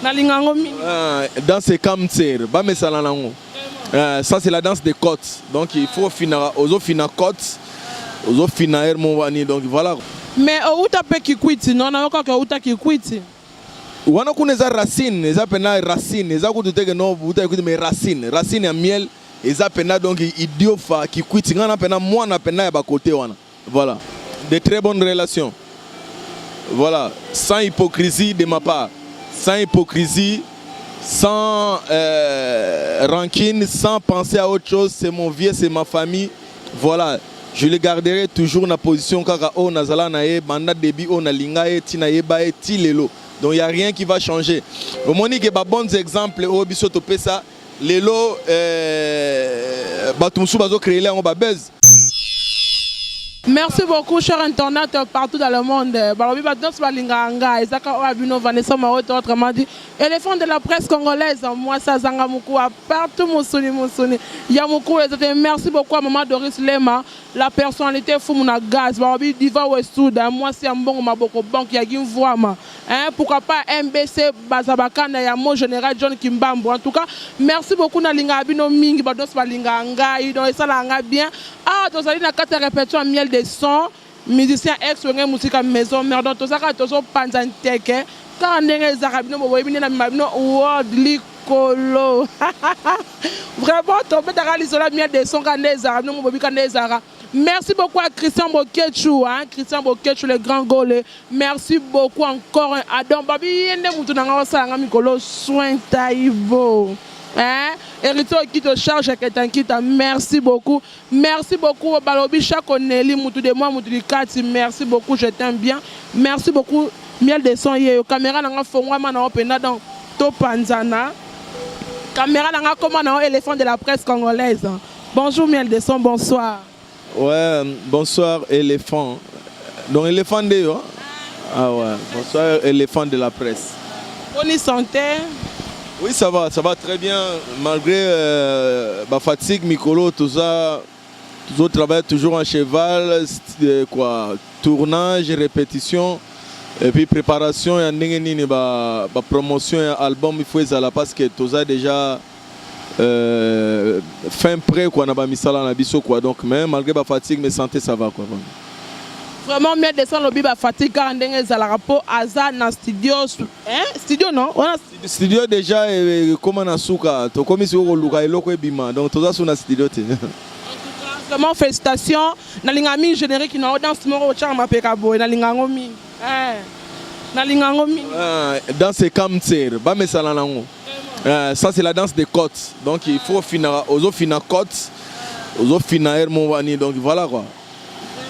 Nalinga yango mingi. Danse ekamtser, bamesana nango. Ça, c'est la danse des côtes. Donc il faut fina, ozofina côte, ozofina air mowani. Donc voilà. Mais outa mpe Kikwiti, no? Nayokaka outa Kikwiti. Wana kuna eza racine, eza mpena racine, eza kutu teke no uta Kikwiti, mais racine, racine ya Miel eza mpena. Donc Idiofa, Kikwiti, ngai na mpena mwana mpena ya bakote wana. Voilà, de très bonnes relations. Voilà, sans hypocrisie de ma part, sans hypocrisie, sans rancune, sans penser à autre chose. C'est mon vieux, c'est ma famille. Voilà, je le garderai toujours na position kaka oyo nazala na ye banda début, oyo nalinga ye, ntina yeba ye ti lelo. Donc il y a rien qui va changer. Omoni ke ba bons exemples oyo biso topesa lelo, bato mosusu bazocréer yango babuzz. Merci beaucoup, chers internautes partout dans le monde. Balobi bato nyonso balingaka nga, ezaka oyo bino Vanessa Maroto, autrement dit éléphant de la presse congolaise. Mwasi azanga mokuwa partout, mosuni mosuni ya mokuwa eza te. Merci beaucoup à Mama Doris Lema, la personnalité fumu na gaz. Balobi Diva Wesuda, mwasi ya mbongo, maboko banque ya Gimvwama, hein, pourquoi pas MBC Bazabakanda ya mo général John Kimbambo. En tout cas, merci beaucoup. Nalingaka bino mingi, bato nyonso balingaka ngai, donc esalaka ngai bien. Ah, tozali na kati ya répétition ya Miel de Son, musicien ex Wenge Musica Maison Mère. Donc tozalaka, tozopanza nteke kaka ndenge ezalaka. Bino boboyebi nde na mema bino world likolo. Vraiment, tobetaka lisolo ya Miel de Son kaka nde ezalaka. Bino moboyebi kaka nde ezalaka. Merci beaucoup à Christian Bokechu, hein, Christian Bokechu, le grand goal. Merci beaucoup encore. Adam Babi yende mutu nanga osala nga mikolo soin taibo. Hein? Héritier qui te charge Ketankita, merci beaucoup. Merci beaucoup Balobi Chakoneli mutu de moi mutu di kati. Merci beaucoup, je t'aime bien. Merci beaucoup Miel de Son ye caméra nanga fongwa na opena, donc to panzana. Caméra nanga comment na éléphant de la presse congolaise. Bonjour Miel de Son, bonsoir. Ouais, bonsoir éléphant. Donc éléphant de yo. Ah ouais, bonsoir éléphant de la presse. Bonne santé. Oui, ça va très bien malgré ma fatigue mikolo, tout ça, toujours travaille, toujours en cheval, quoi, tournage, répétition et puis préparation ya ndenge nini ba promotion ya album il faut ezala, parce que toza déjà fin prêt quoi na ba misala na biso quoi. Donc mais malgré ba fatigue, mais santé ça va quoi. Vraiment, Miel de Son lobi ba fatigue kaka ndenge ezalaka, mpo aza na studio, hein? Studio non wana. Studio déjà ekóma na suka, tokomi sikoyo koluka eloko ebima, donc toza su na studio te. Vraiment, félicitations. Nalingaka mingi générique na yo, danse moko otyaka mapeka boye, nalinga yango mingi. Nalinga yango mingi. Danse kamtser, bamesana nango. Ça, c'est la danse des côtes. Donc il faut fina, ozofina côte, ozofina air mowani. Donc voilà quoi.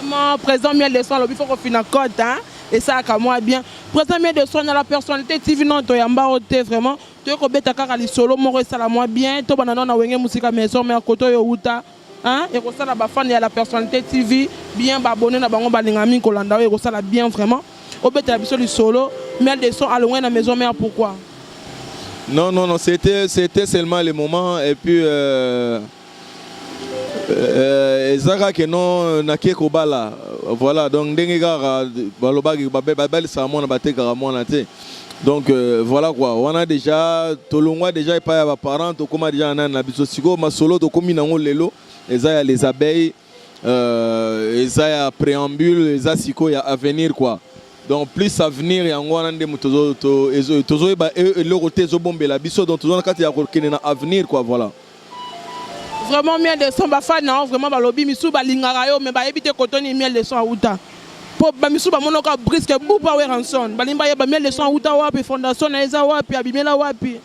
Vraiment, président Miel de Son alobi faut kofina côte, hein, esalaka mwa bien. Président Miel de Son na la personnalité TV, non, toyamba o te. Vraiment, toye kobeta kaka lisolo moko esala mwa bien. Tobanda nano na Wenge Musica Maison Mère, koto oyo outa, hein, ekosala bafans ya la personnalité TV bien, baabonnés na bango balingaka mingi kolanda oyo, ekosala bien. Vraiment, obetela biso lisolo. Miel de Son alongwe na Maison Mère, pourquoi? Non, non, non, c'était seulement le moment. Et puis, eza kaka no nake kobala. Voilà, donc ndenge kaka balobaki, babalisaka mwana, batekaka mwana te. Donc voilà quoi, wana déjà tolongwa déjà epai ya baparent, tokóma déjà na nani na biso. Sikoyo masolo tokómi nango lelo eza ya les abeilles, eza ya préambule, eza sikoyo ya avenir quoi. Donc plus avenir yango wana nde moto tozoyeba eloko te ezobombela biso. Donc toza na kati ya kokende na avenir quoi, voilà. Vraiment, Miel de Son, bafans na vraiment balobi misusu balingaka yo, mais bayebi te kotoni Miel de Son auta, mpo bamisusu bamonaka briske bupa Werrason, balingi bayeba Miel de Son auta wapi, fondation na eza wapi, abimela wapi.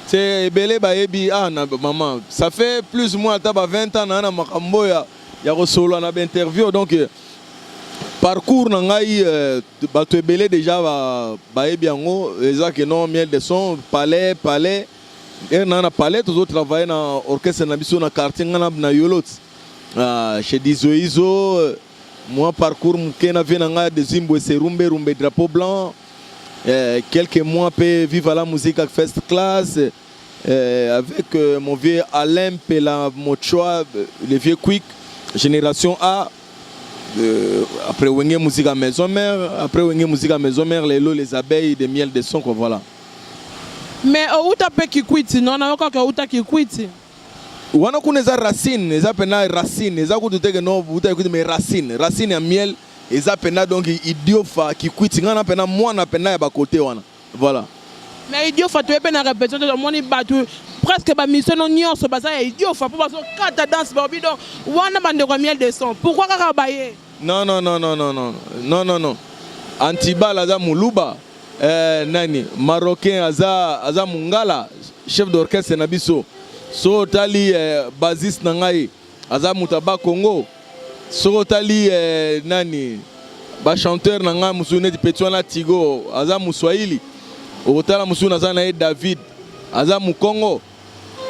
Te, ebele bayebi. Ah, na mama, ça fait plus ou moins ata ba 20 ans na makambo ya kosolola na bainterview. Donc parcours na ngai, bato ebele déjà bayebi yango. Eza ke non, Miel de Son, palais palais ere na palais, tozotravaille na orchestre na biso na quartier ngai na Yolot, chez Dizoizo. Moi, parcours moke na vie na ngai de Zimbwe, c'est rumbe rumbe, drapeau blanc, quelques mois pe Viva la Musique first class, avec mon vieux Alain Pela Mochoa, le vieux Quick, génération A, après Wenge Musica Maison Mère, après Wenge Musica Maison Mère, les lots, les abeilles de Miel de Son, quoi, voilà. Mais outa mpe Kikwiti, no? Nayokaka outa Kikwiti. Wana kuna eza racine, eza mpena racine, eza kutu teke no uta Kikwiti, mais racine, racine ya Miel eza mpena donc Idiofa, Kikwiti. Ngai na mpena mwana mpena ya bakote wana, voilà. Mais Idiofa, toye mpe na répétition te, tomoni bato presque bamission no nyonso baza ya Idiofa, mpo bazokata danse. Baobi donc wana bandeko ya Miel de Son, pourquoi kaka baye? Non, non, non, non, non, non, non, non, non. Antibal aza moluba, nani, Marocain aza mongala, chef d'orchestre na biso. So otali bassiste na ngai aza moto aba Congo. Soki otali nani, bachanteur na ngai mosusu neti petit wana Tigo aza moswahili. Okotala mosusu naza na ye David aza mokongo.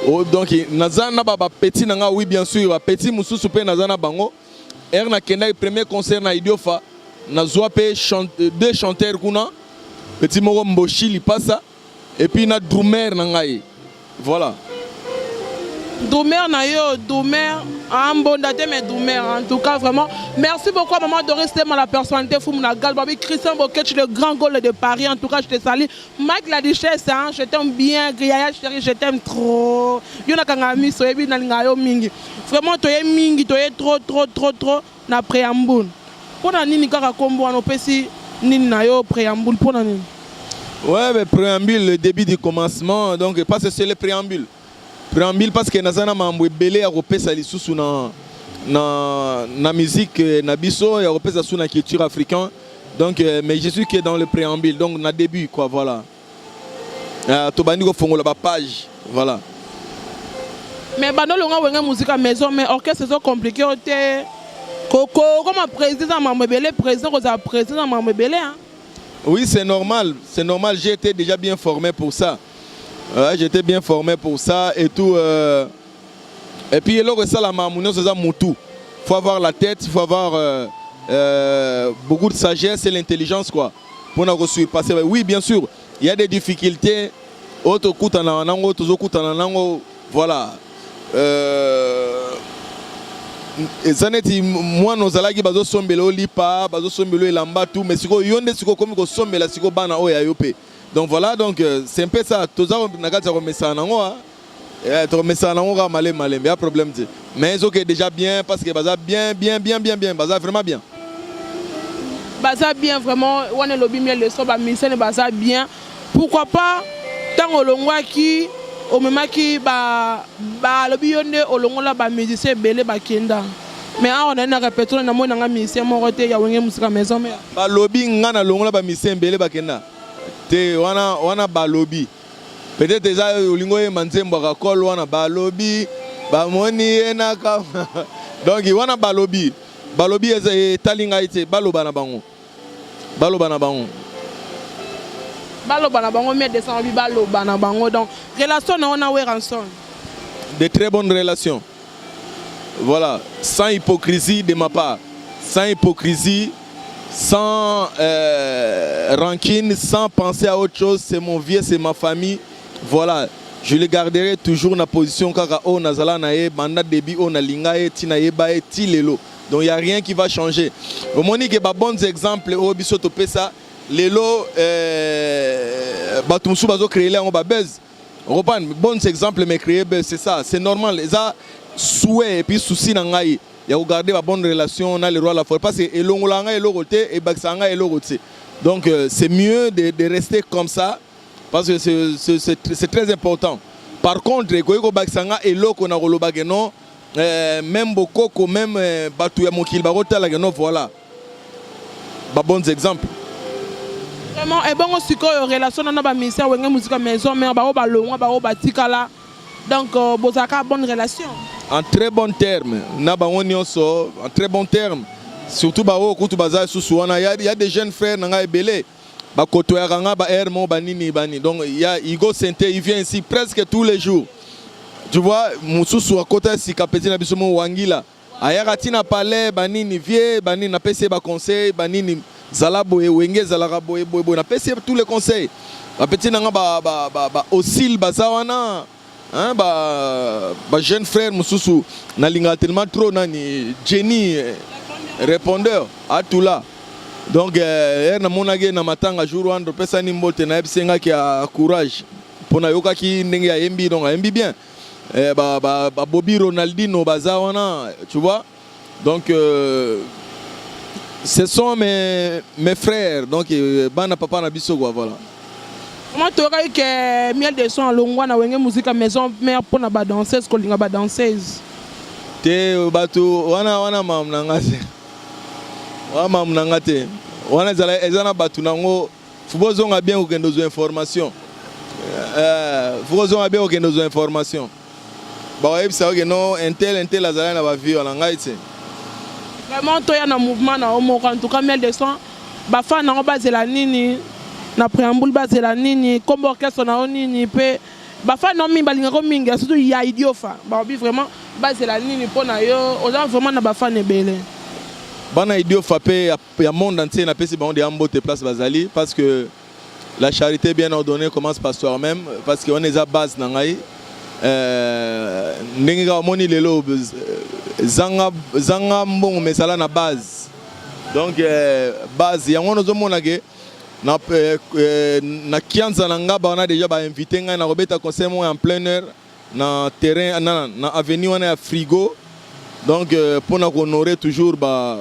Oh, donc naza na bapetit na ngai, oui, bien sûr, bapetit mosusu mpe naza na bango. Ere nakendaki premier concert na Idiofa, nazwa mpe deux chanteurs kuna, petit moko Mboshi Lipasa et puis na drummer na ngai, voilà. Drummer na yo, drummer ambonda te, mais drummer. En tout cas, vraiment merci beaucoup à maman Doris Tema, la personnalité fou na gal babi. Christian Boketch, le grand goal de Paris, en tout cas je te salue. Mike la Duchesse, hein, je t'aime bien. Yaya chérie, je t'aime trop. Yo nakanga miso, oyebi nalinga yo mingi. Vraiment toye mingi, toye trop, trop, trop, trop na préambule. Mpona nini kaka kombo wana opesi nini na yo, préambule? Mpona nini? Ouais, mais préambule, le début du commencement, donc parce que c'est le préambule. Préambule parce que naza na mambo ebele ya kopesa lisusu na musique na biso, ya kopesa su na culture africain. Donc mais je suis que dans le préambule, donc na début quoi, voilà. Tobandi kofongola ba page, voilà. Mais bandolonga Wenge Musica Maison, mais orchestre ezo compliqué o te kokoma président mambo ebele, président, kozala président mambo ebele, hein? Oui, c'est normal, c'est normal, j'ai été déjà bien formé pour ça. Ouais, j'étais bien formé pour ça et tout. Et puis, eloko esalama nyonso eza mutu. Faut avoir la tête, faut avoir beaucoup de sagesse et l'intelligence, quoi. Pour nous surpasser. Oui, bien sûr, il y a des difficultés. Oyo tokutana nango, tozokutana nango, voilà. Eza neti mwana ozalaki bazosombela olipa, bazosombela elamba, tout, mais sikoyo yo nde sikoyo okomi kosombela sikoyo bana oyo ya yo mpe. Donc voilà, donc c'est un peu ça. Toza na kati ya komesana nango, tokomesana nango kaka malembe malembe, ya problème te. Mais ezoke déjà bien parce que baza bien, bien, bien, bien, bien, baza vraiment bien. Baza bien vraiment. Wana elobi Miel de Son, bamisene baza bien. Pourquoi pas ntango olongwaki, omemaki, balobi yo nde olongola bamusicien ebele bakenda, mais awa nali na répétition, namoni nanga musicien moko te ya Wenge Musica Maison Mère. Balobi nga nalongola bamusicien ebele bakenda te, wana wana balobi peut-être eza olingi oyemba nzembo akakole wana, balobi bamoni ye naka. Donc wana balobi, balobi eza etali ngai te. Baloba na bango, baloba na bango. Baloba na bango. Miel de Son, baloba na bango. Donc relation na yo na Werrason? De très bonnes relations, voilà, sans hypocrisie de ma part, sans hypocrisie, sans rancune, sans penser à autre chose. C'est mon vieux, c'est ma famille, voilà. Je le garderai toujours na position kaka oyo nazala na ye banda début, oyo nalinga ye ntina yeba ye ti lelo. Donc il y a rien qui va changer. Omoni ke ba bons exemples oyo biso topesa lelo, bato mosusu bazocréer yango babuzz. Reprendre bons exemples, mais créer buzz, c'est ça, c'est normal. Eza souhait et puis souci na ngai ya kogarder ba bonne relation na le roi la forêt, parce que elongola ngai eloko te, ebakisa ngai eloko te. Donc c'est mieux de rester comme ça parce que c'est très important. Par contre, ekoki kobakisa nga eloko na kolobake non, même bokoko, même bato ya mokili bakotalaka non, voilà ba bons exemples. Vraiment. Ebongo sikoyo relation nana bamusicien Wenge Musica Maison Mère, bao balongwa, bao batikala, donc bozalaka bonne relation? En très bon terme na bango nyonso, en très bon terme, surtout baoyo kutu baza lisusu wana. Y a des jeunes frères na ngai ebele bakotoyaka nga ba air mo banini bani. Donc y a Igo Sente, il vient ici presque tous les jours, tu vois. Mosusu akota sika, petit na biso mo Wangila, ayaka ntina palais banini, vie banini, napesi ye baconseil banini, zala boye, Wenge ezalaka boye boye boye, napesi ye tous les conseils. Bapetit na nga ba osile baza wana, hein, ba jeune frère mosusu nalingaka tellement trop, nani, Jenny répondeur atula. Donc ere namonaki ye na matanga jour wana, topesani mbote, nayebisi ngaki ya courage. Mpo nayokaki ndenge ayembi, donc ayembi bien. Eh, ba Bobby Ronaldinho baza wana, tu vois. Donc ce sont mes frères, donc bana papa na biso quoi, voilà. Vraiment, toyokaki ke Miel de Son alongwa na Wenge Musica Maison Mère mpona badanseuse, kolinga badanseuse. Te, bato wana, wana mamu na nga te, wana mamu na nga te. Wana ezala eza na bato nango. Faut bozonga bien kokende ozwa information. Faut kozonga bien kokende ozwa information. Bakoyebisa oke no, un tel, un tel azali na bavie wana, ngai te. Vraiment, toya na mouvement na yo moko. En tout cas, Miel de Son, bafan nango bazela nini na préambule? Bazela nini? Kombo orchestre na yo nini? Mpe bafan nango mingi balingako mingi, surtout ya Idiofa, balobi vraiment bazela nini mpo na yo? Oza vraiment na bafan ebele. Bana Idiofa mpe ya monde entier, napesi bango deya mbote place bazali, parce que la charité bien ordonnée commence par soi-même, parce que wana eza base na ngai. Ndenge kaka omoni lelo, zanga, zanga mbongo, mais ezala na base. Donc base yango wana ozomona ke na kianza na nga wana déjà bainvite ngai na kobeta concert moko en plein air na terrain na avenue wana ya Frigo. Donc mpona kohonorer toujours ba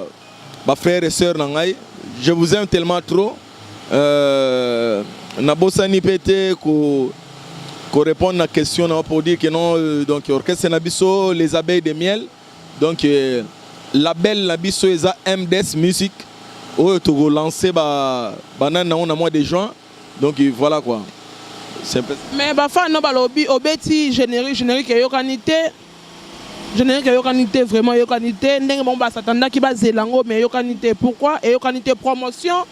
frères et sœurs na ngai, je vous aime tellement trop. Nabosani mpe te ko répondre na question na pour dire que non, donc orchestre na biso, Les Abeilles de Miel. Donc label na biso eza MDS Music, oyo tokolance banani nango na mois de juin. Donc voilà quoi, c'est un peu. Mais bafan no balobi obeti générique, générique eyokani te, générique eyokani te, vraiment eyokani te ndenge bango basatandaki bazela yango, mais eyokani te. Pourquoi eyokani te? Promotion,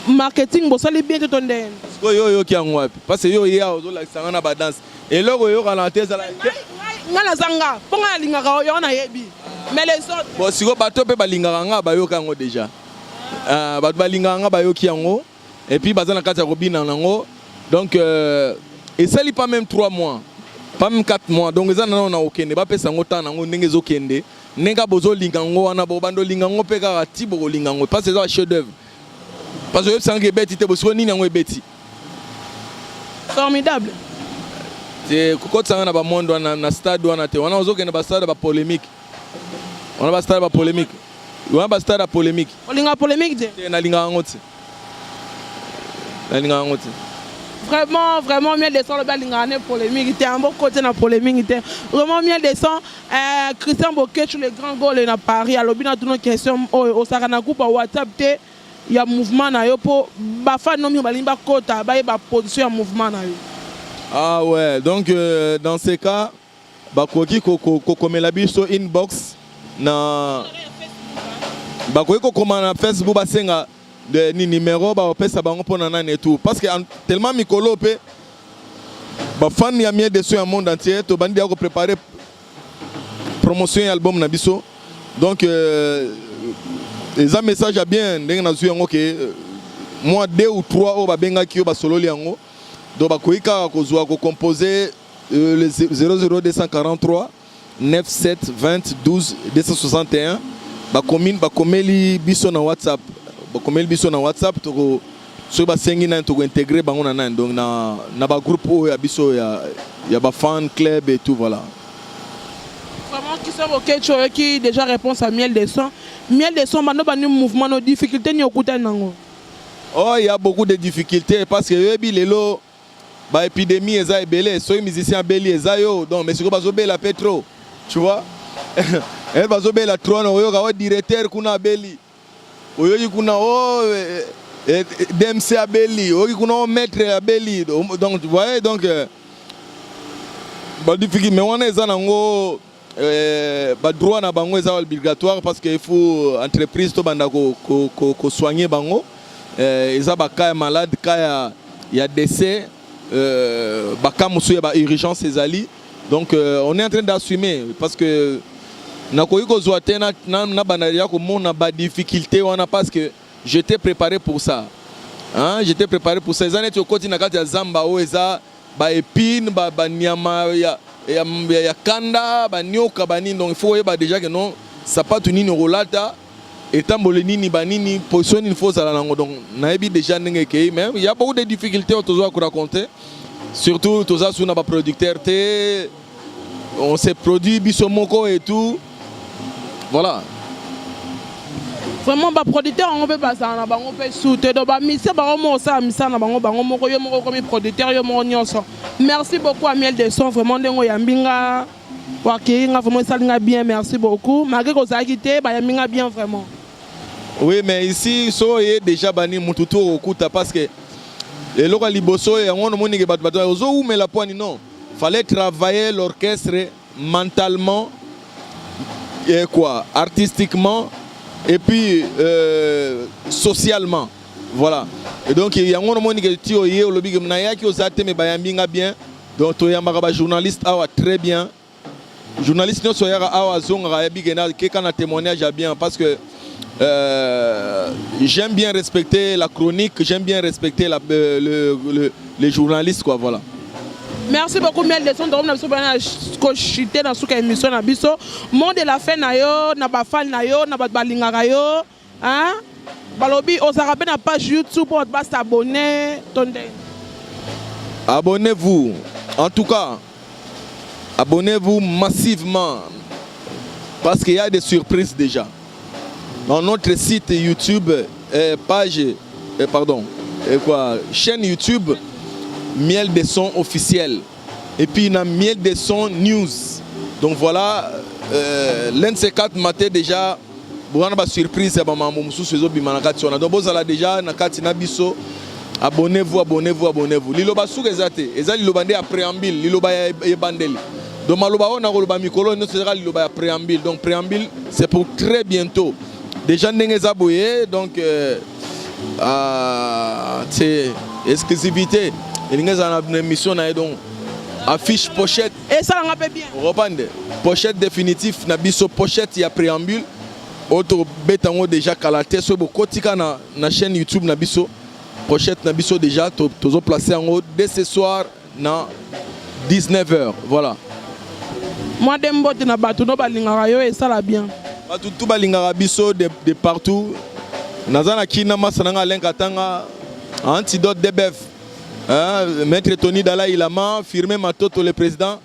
marketing bosali bien te to ndenge? Sikoyo yo oyoki yango wapi? Parce que yo oya ozolakisa nga na badanse, eloko oyokana te ezala. Ngai naza nga mpo ngai nalingaka yango, nayebi, mais les autres? Bon, sikoyo bato mpe balingaka nga bayoka yango déjà. Bato balingaka nga bayoki yango et puis baza na kati ya kobina nango. Donc esali pas même 3 mois, pas même 4 mois. Donc eza nano na kokende, bapesa yango ntango nango ndenge ezokende, ndenge kaka bozolinga yango wana, bobanda olinga yango mpe kaka ti bokolinga yango, parce eza chef d'œuvre. Parce que oyebisanga ebeti te, bosikoyo nini yango ebeti? Formidable. Te, kokotisanga na bamondo wana, na stade wana te. Wana ozokende bastade ya bapolémique wana, bastade ya bapolémique wana, bastade ya polémique. Olinga polémique te? Te, nalingaka yango te, nalingaka yango te. Vraiment, vraiment, Miel de Son lobi alingaka ne polémique te, yango kote na polémique te. Vraiment, Miel de Son, Christian Bokechu, le grand gol na Paris, alobi na tuna question oyo: osaka na groupe ya WhatsApp te ya mouvement na yo, mpo bafani no mingi balingi bakota, bayeba position ya mouvement na yo? Ah ouais, donc dans ces cas, bakoki kokomela biso inbox na, bakoki kokoma na Facebook, basenga ni numéro, bakopesa bango mpona nani et tout, parce que tellement mikolo mpe bafani ya Miel de Son ya monde entier, tobandi ya kopréparer promotion ya album na biso. Donc eza message ya bien ndenge nazwi yango ke moi deux ou trois oyo babengaki oyo basololi yango. Donc bakoki kaka kozwa kocompose le 00243 97 20 12 261. Bakomi, bakomeli biso na WhatsApp, bakomeli biso na WhatsApp, toko soki basengi nani, tokointégrer bango na nani, donc na bagroupe oyo ya biso ya bafan club et tout, voilà. Vraiment, Christian Bokechu, oyoki déjà réponse à Miel de Son. Miel de Son, bando bani mouvement, no difficulté ni okutani nango? Oh, il y a beaucoup de difficultés, parce que yoyebi lelo baépidémie eza ebele. Soki musicien abeli, eza yo. Donc mais sikoyo bazobela mpe trop, tu vois, bazobela trop. Na oyoka o directeur kuna abeli, oyoki kuna o DMC abeli, oyoki kuna o maître abeli. Donc tu voyez, donc badifficulté, mais wana eza nango badroit na bango, eza obligatoire, parce que il faut entreprise tobanda kosoigne bango. Eza bacas ya malade, cas ya décès, bacas mosusu ya baurgence ezali. Donc on est en train d'assumer, parce que nakoki kozwa te na banda ya komona badifficulté wana, parce que j'étais préparé pour ça, hein, j'étais préparé pour ça. Eza neti okoti na kati ya zamba oyo eza baépine, banyama ya kanda, banioka, banini. Donc il faut oyeba déjà que non, sapatu nini okolata. Etamboli nini ba nini position nini faut ozala nango donc nayebi déjà ndenge ekei mais il y a beaucoup de difficultés oyo tozoya koraconter surtout toza su na baproducteur te on s'est produit biso moko et tout voilà. Vraiment baproducteur yango mpe bazala na bango mpe su te donc bamisie bango moko osala misala na bango bango moko yo moko okomi producteur yo moko nyonso. Merci beaucoup à Miel de Son vraiment ndenge oyambi nga wakei nga vraiment esali nga bien. Merci beaucoup malgré kozalaki te bayambi nga bien vraiment. Oui, mais ici so oye déjà bani mutu tu okokuta parce que eloko ya liboso oyo yango omoni ke bato bato ozowumela pwani non fallait travailler l'orchestre mentalement et quoi artistiquement et puis socialement, voilà. Et donc yango omoni ke ti oye olobi ke nayaki oza te me bayambi nga bien. Donc toyambaka bajournaliste awa très bien. Journaliste nyonso oyaka awa azongaka ayebi ke keka na témoignage ya bien parce que j'aime bien respecter la chronique, j'aime bien respecter les journalistes, quoi, voilà. Merci beaucoup Miel de Son. Tokomi na biso bana koshite na suka émission na biso. Mot de la fin na yo na bafani na yo na bato balingaka yo, hein? Balobi ozalaka mpe na page YouTube mpo bato bas'abonner to ndenge? Abonnez-vous. En tout cas, abonnez-vous massivement parce qu'il y a des surprises déjà. Dans notre site YouTube, page, pardon, quoi, chaîne YouTube Miel de Son officiel. Et puis, il y a Miel de Son News. Donc voilà, l'un de ces quatre matins déjà, bwana ba surprise ya bamambo mosusu ezobima na kati wana. Donc bozala déjà na kati na biso. Abonnez-vous, abonnez-vous, abonnez-vous. Liloba suka eza te, eza liloba nde ya préambule, liloba ya ebandeli. Donc maloba oyo nakoloba mikolo nyonso ezaka liloba ya préambule. Donc préambule, c'est pour très bientôt déjà ndenge eza boye. Donc c'est exclusivité elingi ezala na émission na ye. Donc affiche, pochette. Esalanga mpe bien. Reprendre pochette définitif na biso, pochette ya préambule oyo tobeta yango déjà kala te. Soki bokotika na chaîne YouTube na biso, pochette na biso déjà tozoplace yango dès ce soir na 19h, voilà. Mwa de mbote na bato no balingaka yo esala bien. Bato tu balingaka biso de partout. Naza na kina masa nanga Alain Katanga, Antidote DBF, hein, maître Tony Dalai Lama, Firmin Matoto le président,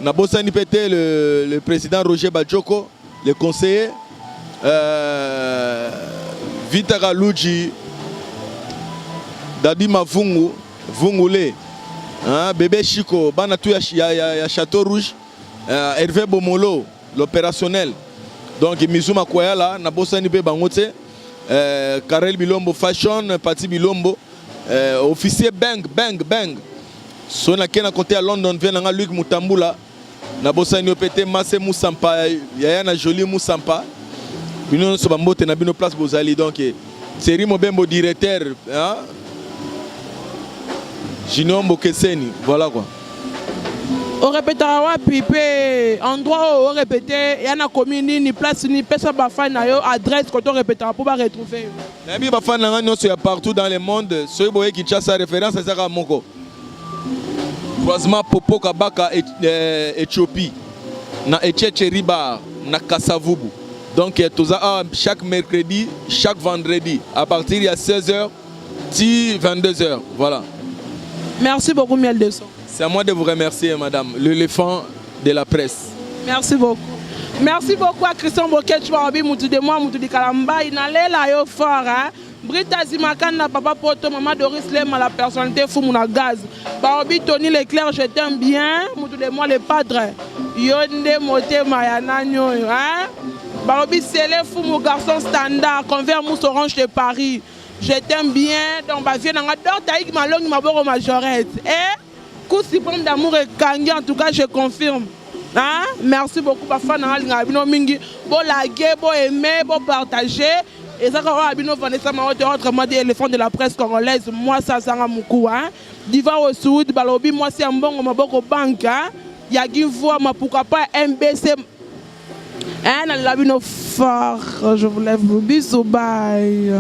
nabosani mpe te le président Roger Badjoko, le conseiller Vita Kaluji, Dadi Mavungu Vungule, hein, bébé Chico, bana tu ya Château Rouge, Hervé Bomolo l'opérationnel. Donc Mizu Makwayala, nabosani mpe bango te, Karel Bilombo Fashion, Pati Bilombo, officier bang bang bang. So nake na côté ya London vie nanga Luc Mutambula, nabosani yo mpe te. Mase Musampa, yaya na Joli Musampa, bino nyonso bambote na bino place bozali. Donc Thierry Mobembo directeur, hein? Junior Mbokeseni, voilà quoi. Orepetaka wapi mpe endroit oyo orepete ya na commune nini, place nini? Pesa bafani na yo adresse koto orepetaka mpo baretrouve yo. Nayebi bafani na ngai nyonso ya partout dans le monde. Soki boye Kinshasa, référence ezaka moko, croisement Popo Kabaka, Éthiopie na Etiecheri Bar na Kasavubu. Donc toza awa chaque mercredi, chaque vendredi à partir ya 16h ti 22h, voilà. Merci beaucoup Miel de Son. C'est à moi de vous remercier, madame, l'éléphant de la presse. Merci beaucoup. Merci beaucoup à Christian Boketch Barobi, mutu de moi, mutu di Kalambai, nalela yo fort, hein. Brita Zimakanda, Papa Poto, Maman Doris Lema, la personnalité fou na gaz. Barobi Tony Leclerc, je t'aime bien, mutu de moi le padre. Yonde motema ya nanyo, hein. Barobi Sele fou mon garçon standard, convert mousse orange de Paris. Je t'aime bien, donc ba vieux nanga dor taïk malongi maboko majorette. Eh, coup suprême d'amour et kangi, en tout cas je confirme. Hein? Merci beaucoup bafana na linga bino mingi. Bo liker, bo aimer, bo partager. Et ça quand bino Vanessa Marote, autrement dit éléphant de la presse congolaise, moi ça sanga muku, hein. Diva Osoud balobi moi c'est mbongo maboko banque, hein. Ya Gimvoa ma pourquoi pas MBC. Hein, na la bino fort. Je vous lève bisous, bye.